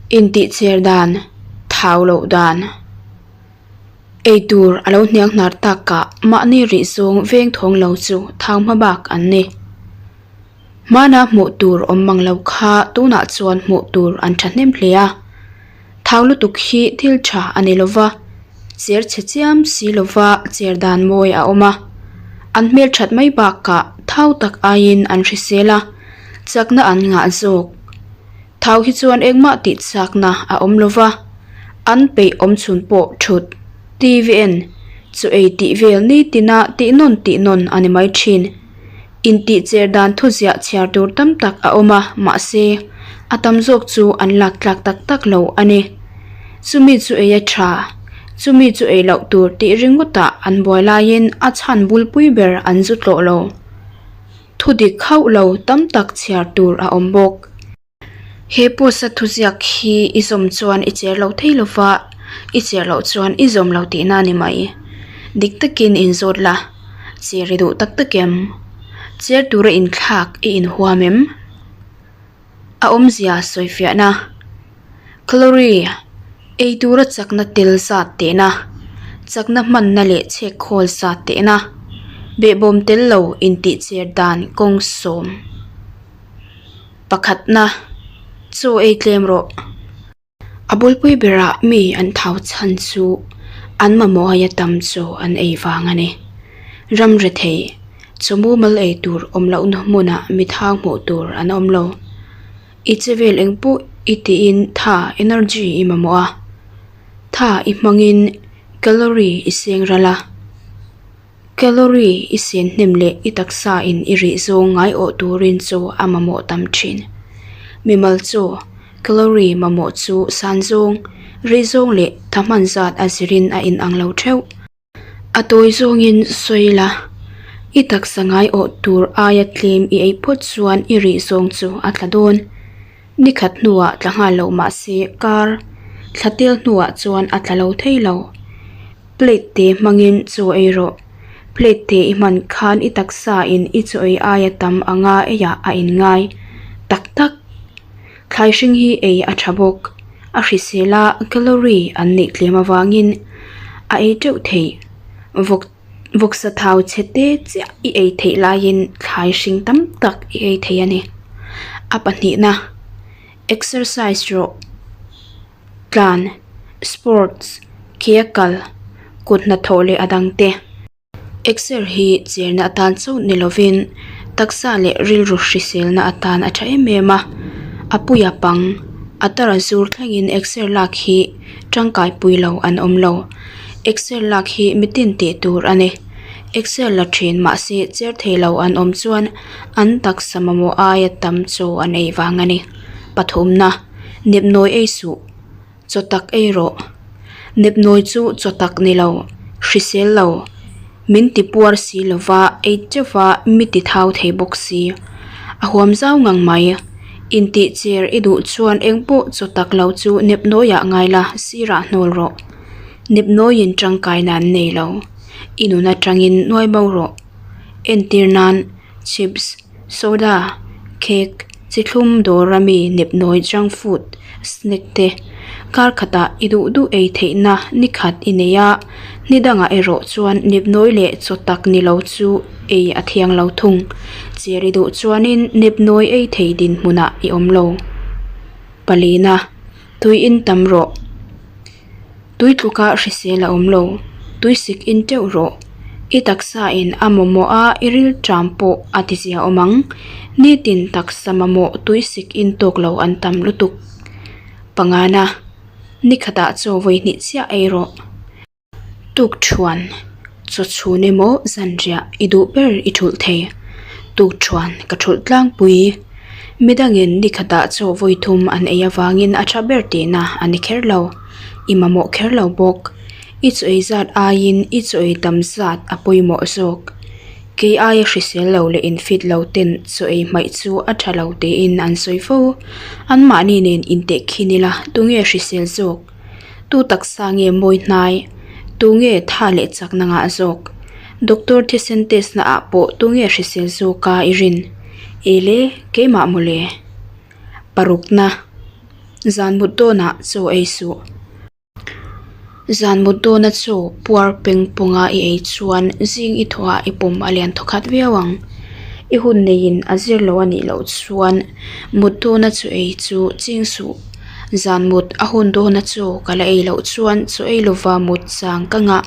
Intihcher dan, thau loh dan. Eitur a lo hniang hnar takah mahni rih zawng veng thawng lo chu thau hma bak an ni. Hmana hmuh tur awm mang lo kha tunah chuan hmuh tur an thahnem hle a. Thau lutuk hi thil tha a ni lova, cher chhe chiam si lova cher dan mawi a awm a. An hmel that mai bakah thau tak aiin an hrisel a, chakna an ngah zawk. Thau hi chuan engmah tih chakna a awm lova, an peih awm chhun pawh thut, TV en, chu ei tih vel nitina tih nawn tih nawn a ni mai thin. Intihcher dan thuziah chhiar tur tam tak a awm a, mahse, a tam zawk chu an lak tlak tak tak lo a ni. Chumi chu ei a tha, chumi chu ei loh tur tih ringawtah an buai laiin a chhan bulpui ber an zu tlawh lo. Thudik hauh lo tam tak chhiar tur a awm bawk. He post-a thuziak hi i zawm chuan i cher lo thei lova, i cher loh chuan i zawm lo tihna a ni mai. Dik takin inzawt la, cher i duh tak tak em? Cher tura inthlak i inhuam em? A awmzia sawifiahna, Calorie, ei tura chakna tel zat tehna, chakna hmanna leh chhekkhawl zat tehna, behbawm tel lo intihcher dan kawng sawm. Pakhatna, Chaw ei tlem rawh. A bulpui berah mi an thau chhan chu an mamawh aia tam chaw an ei vang a ni. Ram rethei, chaw mumal ei tur awm lohna hmunah mi thau hmuh tur an awm lo. I che vel eng pawh i tiin tha, energy, i mamawh a. Tha i hmangin calorie i seng ral a. Calorie i sen hnem leh i taksa in i rih zawng ngai awh turin chaw a mamawh tam thin. Mimal chaw, calorie mamawh chu san zawng, rih zawng leh tha hman zat a zirin a inang lo theuh. A tawi zawngin sawi la, i taksa ngai awh tur aia tlem i ei phawt chuan i rih zawng chu a tla dawn. Ni khat hnuah tla nghal loh mahse kar thla tel hnuah chuan a tla lo thei lo. Plate te hmangin chaw ei rawh. Plate te i hman khan i taksa in i chaw ei aia tam anga eiah a inngai tak tak. Thlai hring hi ei a tha bawk. A hrisel a, calorie an neih tlem avangin a ei teuh theih. Vawk vawksa thau chhe te chiah i ei theih laiin thlai hring tam tak i ei thei a ni. A pahnihna, exercise rawh. Tlan, sports, ke a kal, kut hnathawh leh a dang te. Exer hi cherna atan chauh ni lovin taksa leh rilru hriselna atan a tha em em a, a puia pang, a tara zur thlengin exer lak hi tangkai pui lo an awm lo. Exer lak hi mitin tih tur a ni. Exer la thin mahse cher thei lo an awm chuan an taksa mamawh aia tam chaw an ei vang a ni. Pathumna. Nepnawi ei suh, chaw tak ei rawh. Nepnawi chu chaw tak ni lo, hrisel lo, min ti puar si lova ei teuh a mi ti thau thei bawk si. A huam zau ngang mai. Intih cher i duh chuan eng pawh chaw tak lo chu nepnawiah ngai la, sirah hnawl rawh. Nepnawiin tangkaina an nei lo. I nun atangin nuai bo rawh. Entir nan chips. Soda, cake, chi thlum dawr a mi nepnawi junk food, snack te kar khatah i duh duh ei theihna ni khat i nei a, ni dangah erawh chuan nepnawi leh chaw tak ni lo chu ei a thiang lo thung. Cher i duh chuanin nepnawi ei thei dinhmunah i awm lo. Palina, tui in tam rawh. Tui tluka hrisel a awm lo, tui sik in teuh rawh. I taksa in a mamawh a, i ril ṭam pawh a ti zia awm ang. Nitin taksa mamawh tui sik in tawk lo an tam lutuk. Pangana, nikhatah chaw vawi hnih chiah ei rawh. Tukṭhuan, chaw chhun emaw zanriah i duh ber i ṭhulh thei. Tukṭhuan ka ṭhulh tlangpui. Midangin nikhatah chaw vawi thum an ei avangin a ṭha ber tihna a ni kher lo. I mamawh kher lo bawk. I chaw ei zat aiin i chaw ei tam zat a pawimawh zawk. Kei aia hrisel lo leh infit lo ten chaw ei hmaih chu a ṭha lo tiin an sawi fo. Anmahni nen intehkhin ila tunge hrisel zawk? Tu taksa nge mawi hnai? Tu nge tha leh chakna ngah zawk? Doctor thisen test na ah pawh tu nge hrisel zawk a i rin? Ele, keimah mawle. Parukna. Zan mut dawnah chaw ei suh. Zan mut dawna chaw puar peng pawnga i ei chuan zing i thawhah i pum a lian thawkhat viau ang. I hun neiin a zir lo a nih loh chuan mut dawna chaw ei chu ching suh. Zan mut a hun dawna chaw ka la ei loh chuan chaw ei lova mut chang ka ngah.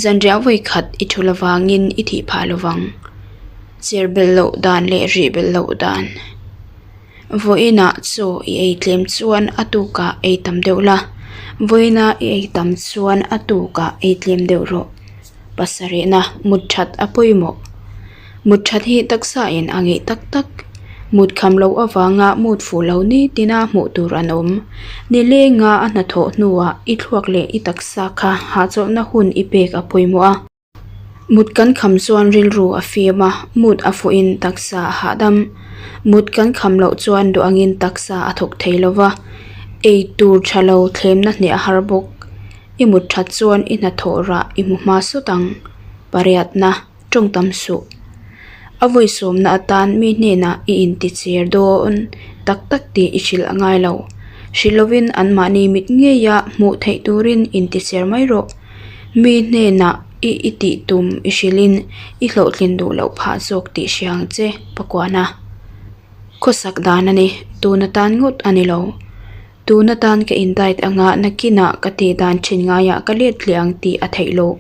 Zanriah vawi khat i thul avangin i thih phah lovang. Cher belh loh dan leh rih belh loh dan. Vawiinah chaw i ei tlem chuan a tukah ei tam deuh la, vawiina i ei tam chuan a tukah ei tlem deuh rawh. Pasarihna mut that a pawimawh. Mut that hi taksa in a ngeih tak tak. Mut kham loh avanga mut fuh lo nitina hmuh tur an awm. Nilenga a hnathawh hnuah i thluak leh i taksa kha hahchawlhna hun i pek a pawimawh a. Mut kan kham chuan rilru a fim a, mut a fuhin taksa a hahdam. Mut kan kham loh chuan duh angin taksa a thawk thei lo va, ei tur tha lo thlemna hneh a har bawk. I mut that chuan i hnathawh rah i hmu hma sawt ang. Pariatna, tawng tam suh. A vawisawmna atan mi hnenah i intichir dawn tak tak tih i hrilh a ngai lo. Hrilh lovin anmahni mit ngeia hmuh theih turin intichir mai rawh. Mi hnenah i i tih tum i hrilhin i hlawhtlin duh loh phah zawk tih hria ang che, Pakuana. Khawsak dan a ni, tun atan ngawt a ni lo. Tun atan ka in diet anga nakinah ka tih dan thin ngaiah ka let leh ang tih a theih loh.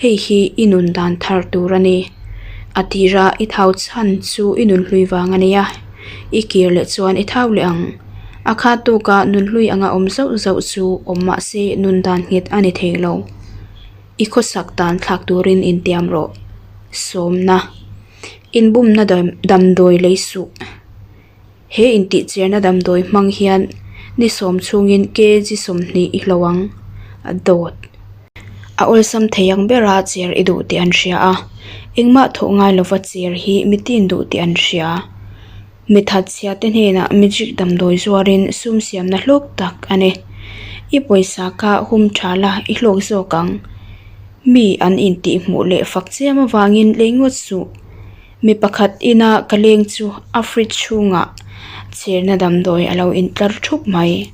Hei hi i nun dan thar tur a ni. A tira i thau chhan chu i nun hlui vang a nia. I kir leh chuan i thau leh ang. A khat tawka nunhlui anga awm zauh zauh chu awm mah se nun dan nghet a ni thei lo. I khawsak dan thlak turin intiam rawh. Sawmna. Inbumna damdawi lei suh. He intihcherna damdawi hmang hian ni sawm chhungin kg 20 i hlo ang. A dawt. A awlsam thei ang bera chair i duh tih an hria a. Engmah thawh ngai lova chair hi mitin duh tih an hria. Mi thatchhia te hnenah magic damdawi zuarin sum siamna hlawk tak a ni. I pawisa kha hum tha la i hlawk zawk ang. Mi an intih hmuh leh fak chiam avangin lei ngawt suh. Mi pakhat ina ka leng chu a fridge chhungah cherna damdawi a lo intlar thup mai.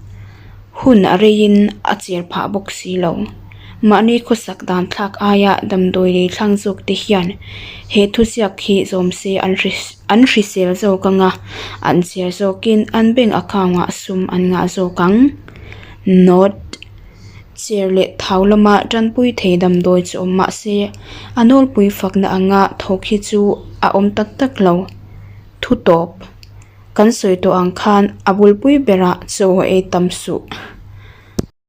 Hun a reiin a cher phah bawk si lo. Mahni khawsak dan thlak aia damdawi lei thlang zawk te hian he thuziak hi zawm se an an hrisel zawk anga an cher zawkin an bank account ah sum an ngah zawk ang. Note, Cher leh thau lama tanpui thei damdawi chu awm mah se a nawlpui fakna anga thawk hi chu a awm tak tak lo. Thu tawp. Kan sawi tawh ang khan a bulpui berah chaw ei tam suh.